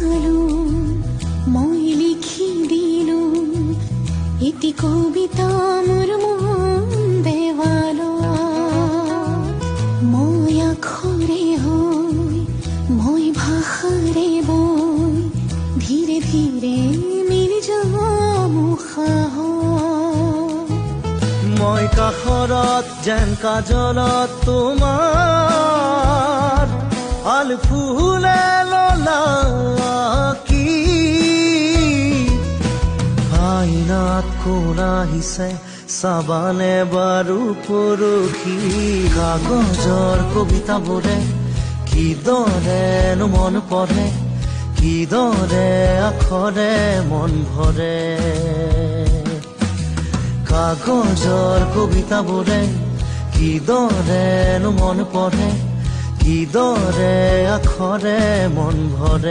চালো, মই লিখি দিলো এটি কবিতা মোৰ মন দেৱাল। মই আখৰে হৈ, মই ভাষাৰে বৈ ধীৰে ধীৰে মিলি যাম উশাহ। মই কাষৰত যেন কাজলত তোমাৰ আলফুলে ললাকি। আইনাত কোন আহিছে চাবানে বাৰু পৰহি? কাগজৰ কবিতাবোৰে কিদৰেনো মন পঢ়ে, কিদৰে আখৰে মন ভৰে। কাগজৰ কবিতাবোৰে কিদৰেনো মন পঢ়ে, কিদৰে আখৰে মন ভৰে।